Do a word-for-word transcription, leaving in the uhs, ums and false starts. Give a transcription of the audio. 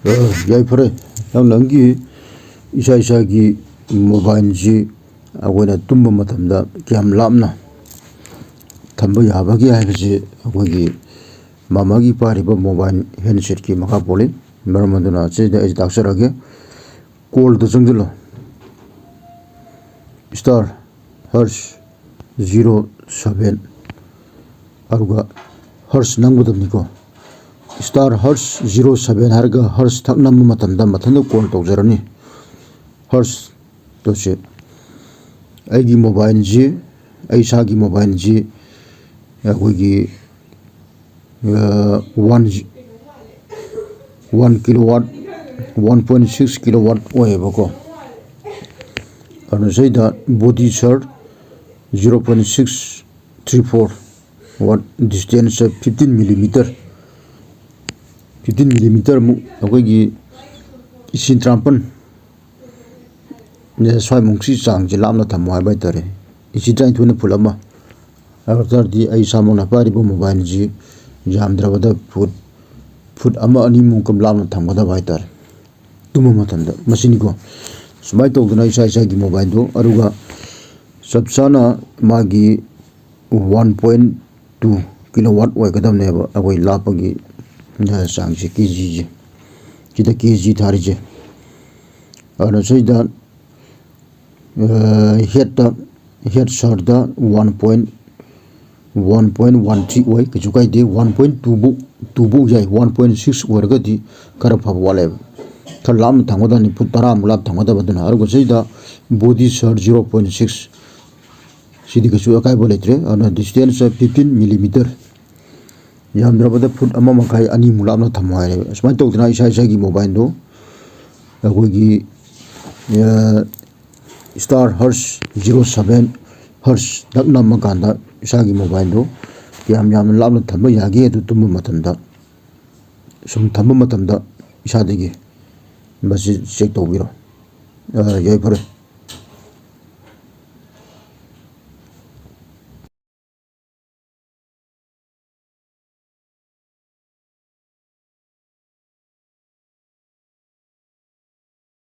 ꯑ, ꯌꯥꯏꯐꯔꯦ꯫ ꯅꯪ, ꯅꯪꯒꯤ ꯏꯁꯥ ꯏꯁꯥꯒꯤ mobileꯁꯤ ꯑꯩꯈꯣꯏꯅ ꯇꯨꯝꯕ ꯃꯇꯝꯗ ꯀꯌꯥꯝ ꯂꯥꯞꯅ ꯊꯝꯕ ꯌꯥꯕꯒꯦ ꯍꯥꯏꯕꯁꯤ ꯑꯩꯈꯣꯏꯒꯤ ꯃꯃꯥꯒꯤ ꯄꯥꯏꯔꯤꯕ mobile handsetꯀꯤ ꯃꯈꯥ ꯄꯣꯜꯂꯤ꯫ ꯃꯔꯝ ꯑꯗꯨꯅ ꯁꯤꯗ ꯑꯩ ꯇꯥꯛꯆꯔꯒꯦ꯫ Callꯗ ꯆꯪꯁꯤꯜꯂꯣ꯫ Star hash zero seven, ꯑꯗꯨꯒ hash ꯅꯝꯒꯗꯕꯅꯤꯀꯣ꯫ Star hash zero seven ꯍꯥꯏꯔꯒ hash ꯊꯛ ꯅꯝꯕ ꯃꯇꯝꯗ ꯃꯊꯟꯇ call ꯇꯧꯖꯔꯅꯤ꯫ Hash ꯇꯧꯁꯦ꯫ ꯑꯩꯒꯤ mobileꯁꯤ, ꯑꯩ ꯏꯁꯥꯒꯤ mobileꯁꯤ ꯑꯩꯈꯣꯏꯒꯤ, ꯑ, one, one kilowatt, one point six kilowatt ꯑꯣꯏꯌꯦꯕꯀꯣ꯫ ꯑꯗꯨꯅ ꯁꯤꯗ body sir zero point six three four watt, distance fifteen millimeter, fifteen millimeterꯃꯨꯛ ꯑꯩꯈꯣꯏꯒꯤ inch ꯇꯔꯥꯃꯥꯄꯟ ꯁ꯭ꯋꯥꯏꯃꯨꯛꯁꯤ ꯆꯥꯡꯁꯤ ꯂꯥꯞꯅ ꯊꯝꯃꯣ ꯍꯥꯏꯕ ꯍꯥꯏꯇꯥꯔꯦ꯫ Inch ꯇꯔꯥꯅꯤꯊꯣꯏꯅ foot ꯑꯃ꯫ ꯑꯗꯨ ꯇꯥꯔꯗꯤ ꯑꯩ ꯏꯁꯥꯃꯛꯅ ꯄꯥꯏꯔꯤꯕ mobileꯁꯤ ꯌꯥꯝꯗ꯭ꯔꯕꯗ foot, foot ꯑꯃ ꯑꯅꯤꯃꯨꯛꯀ ꯂꯥꯞꯅ ꯊꯝꯒꯗꯕ ꯍꯥꯏꯇꯥꯔꯦ꯫ ꯇꯨꯝꯕ ꯃꯇꯝꯗ ꯃꯁꯤꯅꯤꯀꯣ꯫ ꯁꯨꯃꯥꯏꯅ ꯇꯧꯗꯅ ꯏꯁꯥ ꯏꯁꯥꯒꯤ mobileꯗꯣ, ꯑꯗꯨꯒ ꯆꯞ ꯆꯥꯅ ꯃꯥꯒꯤ one point two kilowatt ꯑꯣꯏꯒꯗꯕꯅꯦꯕ ꯑꯩꯈꯣꯏ ꯂꯥꯞꯄꯒꯤ, ꯑ, ꯆꯥꯡꯁꯦ, ꯀꯦ ꯖꯤꯁꯦ꯫ ꯁꯤꯗ ꯀꯦ ꯖꯤ ꯊꯥꯔꯤꯁꯦ꯫ ꯑꯗꯨꯅ ꯁꯤꯗ, ꯑ, headꯇ, head sirꯗ one point, one point one three ꯑꯣꯏ, ꯀꯩꯁꯨ ꯀꯥꯏꯗꯦ꯫ One point two ꯐꯧ, two ꯐꯧ ꯌꯥꯏ꯫ One point six ꯑꯣꯏꯔꯒꯗꯤ ꯈꯔ ꯐꯕ ꯋꯥꯠꯂꯦꯕ꯫ ꯈꯔ ꯂꯥꯞꯅ ꯊꯝꯒꯗꯕꯅꯤ, foot ꯇꯔꯥꯃꯨꯛ ꯂꯥꯞ ꯊꯝꯒꯗꯕ꯫ ꯑꯗꯨꯅ ꯑꯗꯨꯒ ꯁꯤꯗ body sir zero point six, ꯁꯤꯗꯤ ꯀꯩꯁꯨ ꯑꯀꯥꯏꯕ ꯂꯩꯇ꯭ꯔꯦ꯫ ꯑꯗꯨꯅ distance fifteen millimeter, ꯌꯥꯝꯗ꯭ꯔꯕꯗ foot ꯑꯃ ꯃꯈꯥꯏ ꯑꯅꯤꯃꯨꯛ ꯂꯥꯞꯅ ꯊꯝꯃꯣ ꯍꯥꯏꯔꯦꯕ꯫ ꯑꯁꯨꯃꯥꯏꯅ ꯇꯧꯗꯅ ꯏꯁꯥ ꯏꯁꯥꯒꯤ mobileꯗꯣ ꯑꯩꯈꯣꯏꯒꯤ, ꯑ, star hash zero seven hash ꯗꯛ ꯅꯝꯃꯀꯥꯟꯗ ꯏꯁꯥꯒꯤ mobileꯗꯣ ꯀꯌꯥꯝ ꯌꯥꯝꯅ ꯂꯥꯞꯅ ꯊꯝꯕ ꯌꯥꯒꯦ ꯑꯗꯨ ꯇꯨꯝꯕ ꯃꯇꯝꯗ, ꯁꯨꯝ ꯊꯝꯕ ꯃꯇꯝꯗ ꯏꯁꯥꯗꯒꯤ ꯃꯁꯤ check ꯇꯧꯕꯤꯔꯣ꯫ ꯑ, ꯌꯥꯏꯐꯔꯦ꯫